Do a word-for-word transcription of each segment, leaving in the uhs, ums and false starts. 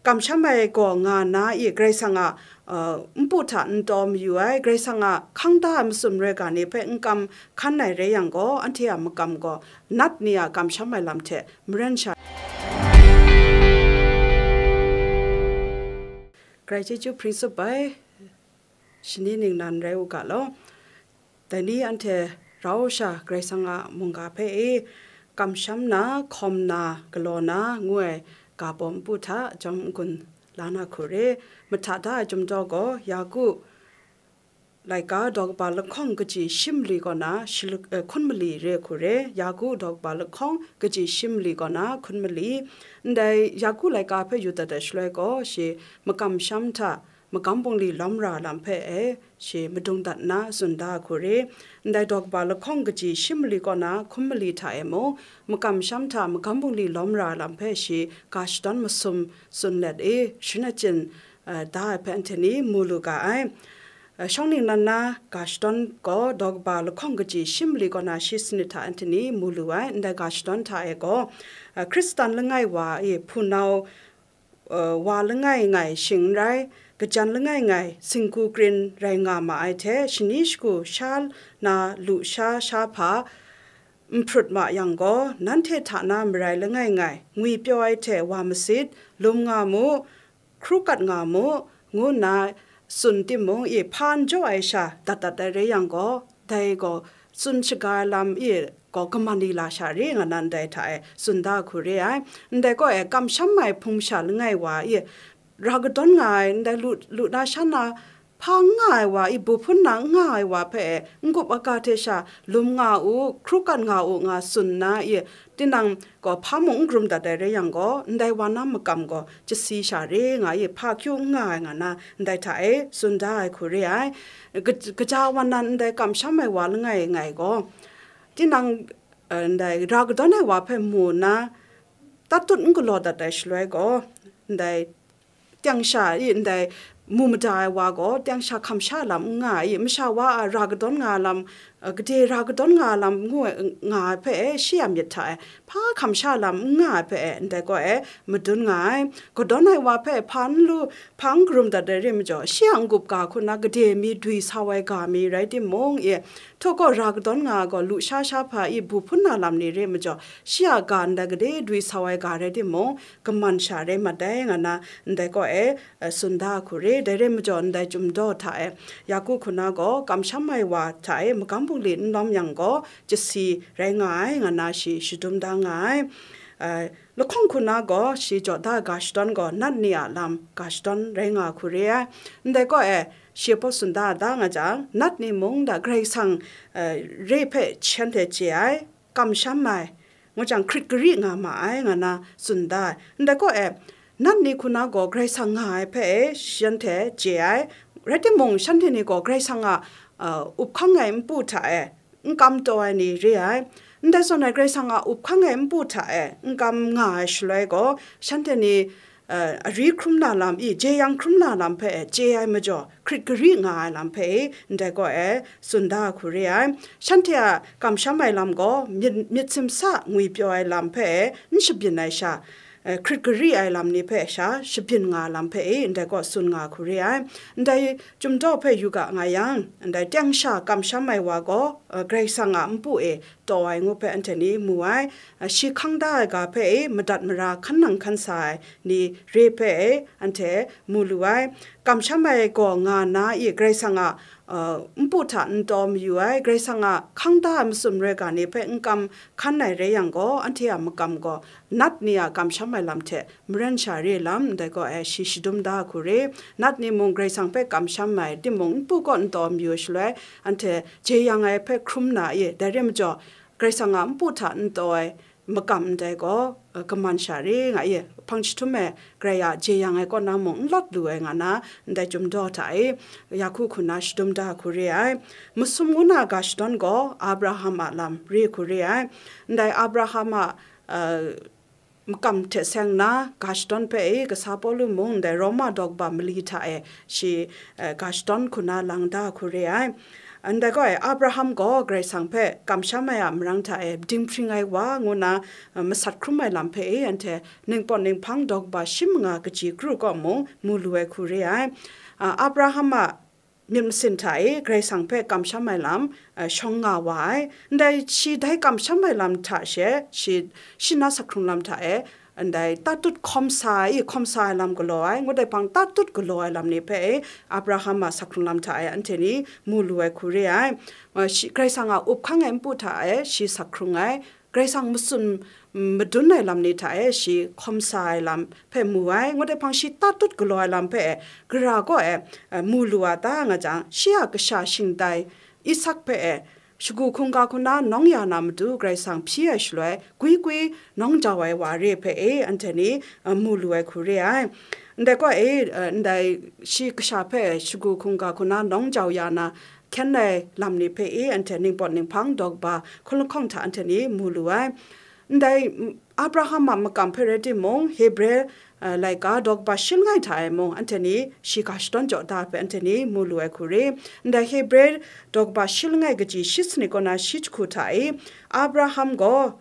kamsham ai gaw nga na i, Karai Kasang a, uh, npu hta n taw mayu ai, Karai Kasang a hkang da ai masum rai ga ni hpe n kam hkan ai rai yang gaw, anhte a makam gaw nat ni a kamsham ai lam hte maren sha. Karai chyeju hpring tsup ai, shani ningnan rai u ga law. Dai ni anhte rau sha Karai Kasang a mungga hpe e kamsham na, hkawm na, galaw na ngu ai ga baw npu hta jawm n-gun la na hku re. Mahta da ai chyum daw gaw, Yaku laika daw kaba lahkawng kaji shi mali kaw na shi lak-, eh, hkun mali re hku re. Yaku daw kaba lahkawng kaji shi mali kaw na hkun mali. Ndai Yaku laika hpe yu dat ai shaloi gaw, shi makamsham hta magam bungli lawm ra lam hpe e shi madung dat nna tsun da ai hku re. Ndai daw kaba lahkawng kaji shi mali kaw na hkun mali hta e mung, makamsham hta magam bungli lawm ra lam hpe shi ga shadawn masum tsun let e, sharin achyin, eh, da ai hpe anhte ni mu lu ga ai. Eh, shawng ningnan na ga shadawn gaw daw kaba lahkawng kaji shi mali kaw na shi sanit hta anhte ni mu lu ai. Ndai ga shadawn hta e gaw, eh, Hkristan langai wa e hpunau, eh, wa langai ngai shing n rai, kajan langai ngai singgu krin rai nga ma ai hte, shani shagu sha na lusha sha hpa n hprut ma yang gaw, nanhte hta na marai langai ngai ngwipyaw ai hte wa masit, lum nga mu, hkru kat nga mu, ngu nna tsun timung i, hpa n jaw ai sha dat dat ai rai yang gaw, dai gaw tsun shaga ai lam i gaw kaman i la sha re nga na ndai hta e tsun da hku re ai. Ndai kaw e kamsham ai hpung masha langai wa i, ra kadawn nga ai, ndai lu, lu na sha na hpa n nga ai wa i, bu hpun na n nga ai wa hpe e, n-gup aga hte sha lum nga u, hkru kat nga u nga tsun nna i, tinang gaw hpa mung n karum dat ai rai yang gaw, ndai wa na makam gaw chyasi sha re nga i, hpa kyu n nga ai nga na ndai hta e tsun da ai hku re ai. Ka-, kaja wa nan ndai kamsham ai wa langai ngai gaw, tinang, eh, ndai ra kadawn ai wa hpe mu nna, tatut n galaw dat ai shaloi gaw, ndai teng sha i ndai mu mada ai wa gaw, teng sha hkam sha lam n nga ai i, masha wa a ra kadawn nga lam, eh, gade ra kadawn nga lam ngu ai, nga ai hpe e, shi a myit hta e, hpa hkam sha lam n nga ai hpe e, ndai gaw e, madun nga ai. Kadawn ai wa hpe hpa n lu, hpa n karum dat ai re majaw, shi a n-gup ga hku na gade mi dwi sau ai ga mi rai timung i, htaw gaw ra kadawn nga ai gaw, lusha sha hpa i bu hpun na lam ni re majaw, shi a ga ndai gade dwi sau ai ga rai timung, kaman sha rai mat ai nga na, ndai kaw e, eh, tsun da hku re. Dai rai majaw, ndai chyum daw hta e, Yaku hku na gaw, kamsham ai wa hta e magam bungli n lawm yang gaw, chyasi rai nga ai, nga na shi shadum da nga ai. Eh, lahkawng hku na gaw, shi jaw da ai ga shadawn gaw, nat ni a lam ga shadawn rai nga hku re ai. Ndai kaw e, shi a baw tsun da da nga jang, nat ni mung da Karai Kasang, eh, re hpe shanhte chye ai, kamsham ai, ngu jang hkrit gari nga ma ai, nga na tsun da ai. Ndai kaw e, nat ni hku na gaw Karai Kasang nga ai hpe e shanhte chye ai, rai timung, shanhte ni gaw Karai Kasang a, uh, up hkang ai npu hta e n kam taw ai ni re ai. Ndai zawn e, Karai Kasang a up hkang ai npu hta e n kam nga ai shaloi gaw, shanhte ni, eh, ari hkrum na lam i, jeyang hkrum na lam hpe chye ai majaw, hkrit gari nga ai lam hpe i, ndai kaw e tsun da hku re ai. Shanhte a kamsham ai lam gaw myit, myit simsa ngwipyaw ai lam hpe n shabyin ai sha, eh, hkrit gari ai lam ni hpe sha shabyin nga ai lam hpe i, ndai kaw tsun nga hku re ai. Ndai chyum daw hpe yu ga nga yang, ndai teng sha kamsham ai wa gaw, eh, Karai Kasang a npu e taw ai ngu hpe anhte ni mu ai. Shi hkang da ai ga hpe e madat mara hkan nang hkan sa ai ni re hpe e anhte mu lu ai. Kamsham ai gaw nga na i, Karai Kasang a, uh, npu hta n taw mayu ai, Karai Kasang a hkang da ai masum rai ga ni hpe n kam hkan ai rai yang gaw, anhte a makam gaw nat ni a kamsham ai lam hte maren sha re lam, ndai gaw e shi shadum da hku re. Nat ni mung Karai Kasang hpe kamsham ai, timung npu kaw n taw mayu ai shaloi, anhte jeyang ai hpe hkrum na i, dai re majaw, Karai Kasang a npu hta n taw ai makam ndai gaw, eh, kaman sha re nga i, hpang jahtum e Karai a jeyang ai kaw na mung n lawt lu ai nga na, ndai chyum daw hta e, Yaku hku na shadum da hku re ai. Masum ngu na ga shadawn gaw Abraham a lam re hku re ai. Ndai Abraham a, eh, makam hte seng na ga shadawn hpe e, kasa Pawlu mung ndai Roma daw kaba mali hta e shi, eh, ga shadawn hku na lang da hku re ai. Ndai gaw e, Abraham gaw Karai Kasang hpe kamsham ai a marang hta e dinghpring ai wa ngu nna, uh, masat hkrum ai lam hpe e, anhte ningpawt ninghpang daw kaba shi manga kaji kru kaw mung mu lu ai hku re ai. Uh, Abraham a myit masin hta e Karai Kasang hpe kamsham ai lam, uh, shawng nga wa ai. Ndai shi dai kamsham ai lam hta she, shi, shi na sak hkrung lam hta e, ndai tatut hkawm sa ai, hkawm sa ai lam galaw ai, ngut ai hpang tatut galaw ai lam ni hpe e, Abraham a sak hkrung lam hta e anhte ni mu lu ai hku re ai. Uh, shi, Karai Kasang a up hkang ai npu hta e shi sak hkrung ai, Karai Kasang matsun, mm, madun ai lam ni hta e shi hkawm sa ai lam hpe mu ai, ngut ai hpang shi tatut galaw ai lam hpe e, gara gaw e, uh, mu lu a ta nga jang, shi a kasha shingtai Isak hpe e, shagu hkungga hku na nawng ya na matu Karai Kasang hpyi ai shaloi, gwi gwi nawng jau ai wa re hpe e, anhte ni, uh, mu lu ai hku re ai. Ndai gaw e, uh, ndai shi kasha hpe shagu hkungga hku na nawng jau ya na hkyen ai lam ni hpe e, anhte ningpawt ninghpang daw kaba hkun lahkawng hta anhte ni mu lu ai. Ndai, mm, Abraham a makam hpe rai timung, Hebre, uh, laika daw kaba shi langai hta e mung, anhte ni shi ga shadawn jaw da ai hpe anhte ni mu lu ai hku re. Ndai Hebre daw kaba shi langai kaji shi sanit kaw na shi jahku hta e, Abraham gaw,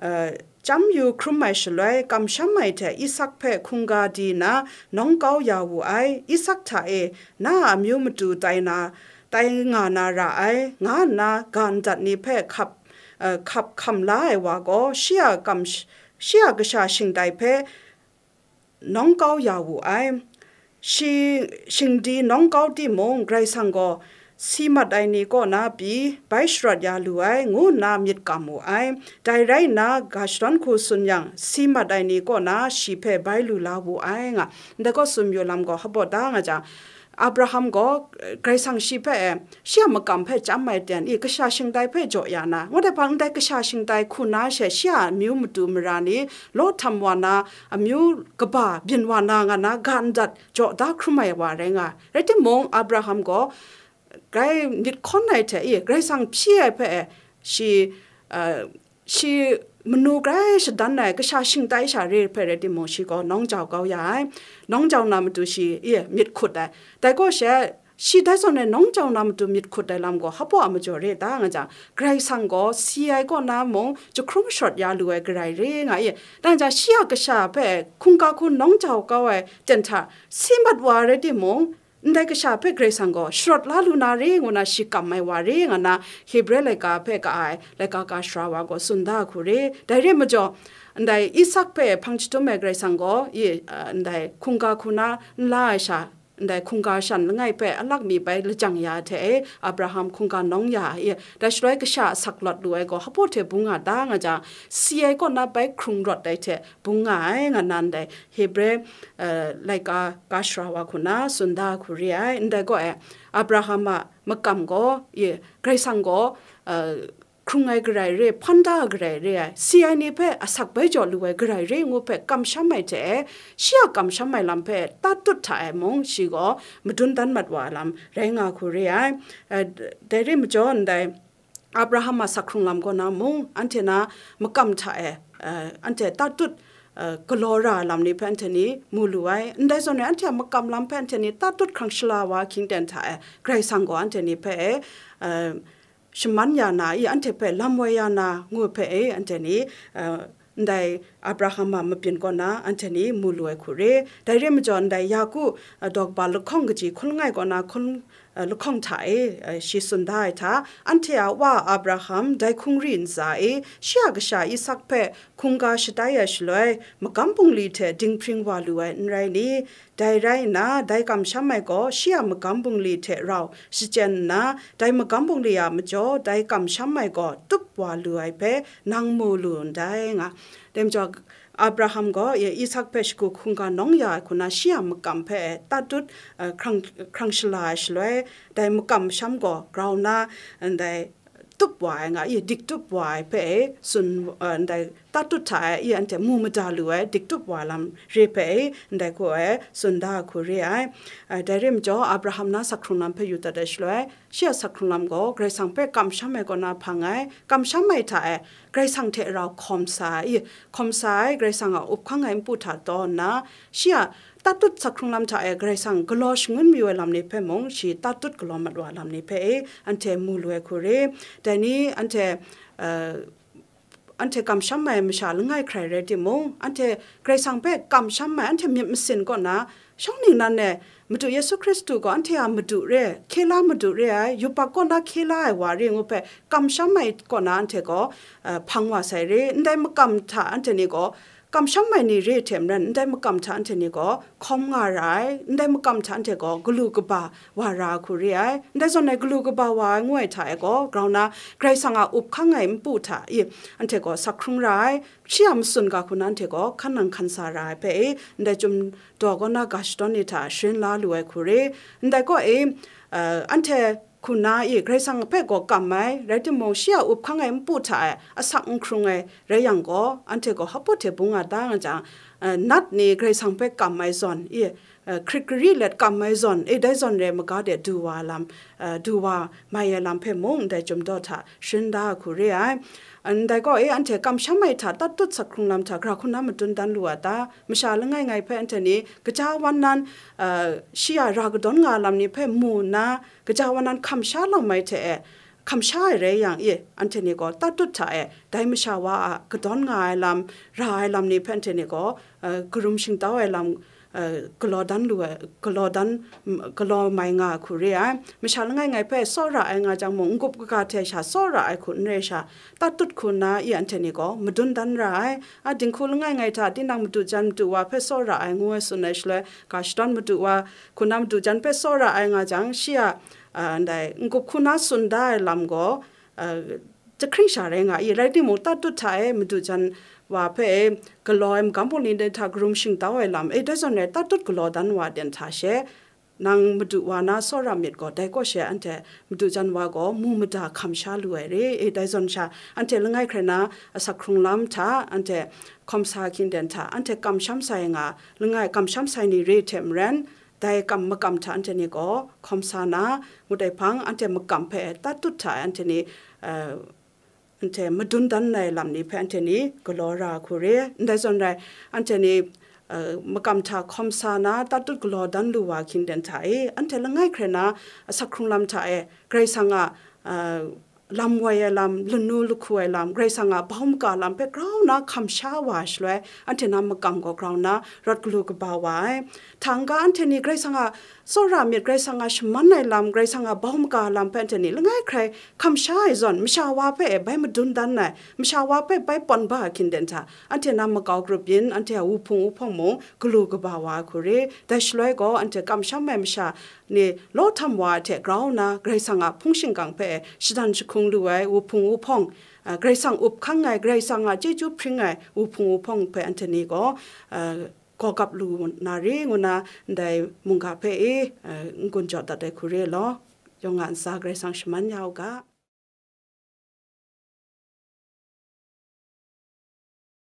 uh, chyam yu hkrum ai shaloi, kamsham ai hte Isak hpe hkungga di nna nawng kau ya wu ai. Isak hta e, na a amyu matu tai na, tai nga na ra ai, nga nna ga ndat ni hpe hkap, uh, hkap hkam la ai wa gaw, shi a kam, shi a kasha shingtai hpe nawng kau ya wu ai. Shi shingdi nawng kau timung, Karai Kasang gaw si mat ai ni kaw na pyi bai sharawt ya lu ai, ngu nna myit kam wu ai. Dai rai nna, ga shadawn hku tsun yang, si mat ai ni kaw na shi hpe bai lu la wu ai nga. Ndai gaw tsun mayu lam gaw hpaw da nga jang, Abraham gaw, eh, Karai Kasang shi hpe, eh, shi a makam hpe chyam ai ten, i, kasha shingtai hpe jaw ya na, ngut ai hpang ndai kasha shingtai hku na she, shi a amyu matu mara ni, law htam wa na, amyu kaba byin wa na nga na, ga ndat jaw da hkrum ai wa rai nga. Rai timung, Abraham gaw, grai myit hkawn ai hte, i, Karai Kasang hpyi ai hpe, eh, shi, eh, shi manu grai shadan ai kasha shingtai sha re hpe rai timung, shi gaw nawng jau kau ya ai. Nawng jau na matu shi, i, myit hkut ai. Dai gaw she, shi dai zawn e nawng jau na matu myit hkut ai lam gaw hpaw a majaw re ta nga jang, Karai Kasang gaw si ai kaw na mung jahkrung sharawt ya lu ai Karai re nga i. Dai jang, shi a kasha hpe hkungga hku nawng jau kau ai ten hta si mat wa rai timung, ndai kasha hpe Karai Kasang gaw sharawt la lu na re ngu na shi kam ai wa re nga na, Hebre laika hpe ka ai laika ka sara wa gaw tsun da hku re. Dai re majaw, ndai Isak hpe hpang chyahtum ai Karai Kasang gaw, i, a, ndai hkungga hku na n la ai sha, ndai hkungga shan langai hpe alak mi bai lajang ya hte e, Abraham hkungga nawng ya i, dai shaloi kasha asak lawt lu ai gaw hpaw hte bung nga ta nga jang, si ai kaw na bai hkrung rawt ai hte bung nga ai, nga na ndai Hebre, eh, laika ka sara wa hku na tsun da hku re ai. Ndai gaw e, Abraham a makam gaw, i, Karai Kasang gaw, eh, hkrung ai Karai re, hpan da ai Karai re ai, si ai ni hpe asak bai jaw lu ai Karai re ngu hpe kamsham ai hte e, shi a kamsham ai lam hpe tatut hta e mung, shi gaw madun dan mat wa ai lam rai nga hku re ai. Eh, dai re majaw, ndai Abraham a sak hkrung lam kaw na mung, anhte na makam hta e, eh, anhte tatut, eh, galaw ra ai lam ni hpe anhte ni mu lu ai. Ndai zawn e, anhte a makam lam hpe anhte ni tatut hkrang shala wa ahkying ten hta e, Karai Kasang gaw anhte ni hpe, eh, shaman ya na i, anhte hpe lam woi ya na ngu hpe e, anhte ni, eh, ndai Abraham a mabyin kaw na anhte ni mu lu ai hku re. Dai re majaw, ndai Yaku, eh, daw kaba lahkawng kaji hkun langai kaw na hkun, eh, lahkawng hta e, eh, shi tsun da ai hta, anhte a wa Abraham dai hkungri ntsa e, shi a kasha Isak hpe hkungga shatai ai shaloi, magam bungli hte dinghpring wa lu ai n rai ni? Dai rai nna, dai kamsham ai gaw shi a magam bungli hte rau shachyen nna, dai magam bungli a majaw dai kamsham ai gaw tup wa lu ai hpe nang mu lu ndai nga. Dai majaw, Abraham gaw Isak hpe shagu hkungga nawng ya ai hku na shi a makam hpe tatut, eh, hkrang, hkrang shala ai shaloi, dai makam masham gaw grau nna, ndai tup wa ai nga i, dik tup wa ai hpe e, tsun, eh, ndai tatut hta e i, anhte mu mada lu ai dik tup wa lam re hpe e, ndai hku e tsun da ai hku re ai. Eh, dai re majaw, Abraham na sak hkrung lam hpe yu dat ai shaloi, shi a sak hkrung lam gaw Karai Kasang hpe kamsham ai kaw na hpang ai, kamsham ai hta e, Karai Kasang hte rau hkawm sa ai, hkawm sa ai, Karai Kasang a up hkang ai npu hta taw nna, shi a tatut sak hkrung lam hta e Karai Kasang galaw shangun mayu ai lam ni hpe mung, shi tatut galaw mat wa lam ni hpe e anhte mu lu ai hku re. Dai ni anhte, uh, anhte kamsham ai masha langai hkrai rai timung, anhte Karai Kasang hpe kamsham ai, anhte myit masin kaw na, shawng ningnan e Madu Yesu Hkristu gaw anhte a Madu re, hkye la Madu re ai, yubak kaw na hkye la ai wa re ngu hpe kamsham ai kaw na anhte gaw, uh, hpang wa sai re. Ndai makam hta anhte ni gaw, kamsham ai ni re hte maren, ndai makam hta anhte ni gaw hkawm nga ra ai, ndai makam hta anhte gaw galu kaba wa ra ai hku re ai, ndai zawn e galu kaba wa ai ngu ai hta e gaw, grau na Karai Kasang a up hkang ai npu hta i anhte gaw sak hkrung ra ai, shi a matsun ga hku na anhte gaw hkan nang hkan sa ra ai hpe e, ndai Chyum daw kaw na ga shadawn ni hta sharin la lu ai hku re. Ndai kaw e, uh, anhte hku na i Karai Kasang hpe gaw kam ai, rai timung, shi a up hkang ai npu hta e asak n hkrung ai rai yang gaw, anhte gaw hpa hte bung nga da nga jang, uh, nat ni Karai Kasang hpe kam ai zawn i, uh, hkrit gari let kam ai zawn, e, dai zawn re maga de du wa lam, uh, du wa mai ai lam hpe mung ndai Chyum daw hta sharin da ai hku re ai. Ndai gaw e anhte kamsham ai hta tatut sak hkrung lam hta gra hku na madun dan lu a ta? Masha langai ngai hpe anhte ni gaja wan nan, uh, shi a ra kadawn nga ai lam ni hpe mu nna, gaja wan nan hkam sha lawm ai hte e, hkam sha ai rai yang e, anhte ni gaw tatut hta e dai masha wa a kadawn nga ai lam, ra ai lam ni hpe anhte ni gaw, uh, karum shingtau ai lam, uh, galaw dan lu ai, galaw dan, mm, galaw mai nga ai hku re ai. Masha langai ngai hpe tsawra ai nga jang mung, n-gup kaga hte sha tsawra ai hku n re sha, tatut hku nna i anhte ni gaw madun dan ra ai. A, dinghku langai ngai hta tinang madu jan madu wa hpe tsawra ai ngu ai tsun ai shaloi, ga shadawn madu wa hku na madu jan hpe tsawra ai nga jang, shi a, a, ndai n-gup hku na tsun da ai lam gaw, a, jahkring sha rai nga i, rai timung, tatut hta e madu jan wa hpe e galaw ai magam bungli ni hta karum shingtau ai lam, e, dai zawn rai tatut galaw dan wa den hta she, nang madu wa na tsawra myit gaw, dai kaw she anhte madu jan wa gaw mu mada hkam sha lu ai re. E, dai zawn sha, anhte langai hkrai na asak hkrung lam hta, anhte hkawm sa hkying den hta, anhte kamsham sai nga, langai kamsham sai ni re hte maren, dai kam makam hta anhte ni gaw hkawm sa na, ngut ai hpang, anhte makam hpe tatut hta e anhte ni, uh, anhte madun dan ai lam ni hpe anhte ni galaw ra ai hku re. Ndai zawn rai, anhte ni, uh, makam hta hkawm sa na, tatut galaw dan lu wa hkying den hta e, anhte langai hkrai na asak hkrung lam hta e, Karai Kasang a, uh, lam wai ai lam, lanu lahku ai lam, Karai Kasang a bau maga lam hpe grau na hkam sha wa ai shaloi, anhte na makam gaw grau na rawt galu kaba wa ai. Hta n-ga anhte ni Karai Kasang a tsawra myit, Karai Kasang a shaman ai lam, Karai Kasang a bau maga lam hpe anhte ni langai hkrai hkam sha ai zawn, masha wa hpe e bai madun dan ai, masha wa hpe bai pawn ba ai hkying den hta, anhte na makau grup yin, anhte a wuhpung wuhpawng mung galu kaba wa ai hku re. Dai shaloi gaw, anhte kamsham ai masha ni law htam wa ai hte grau nna, Karai Kasang a hpung shingkang hpe shadan jahkung lu ai wuhpung wuhpawng, a, Karai Kasang up hkang ai, Karai Kasang a chyeju hpring ai wuhpung wuhpawng hpe anhte ni gaw, a, gaw gap lu na re ngu na, ndai mungga hpe e, a, n-gun jaw dat ai hku re law, yawng a ntsa Karai Kasang shaman ya u ga.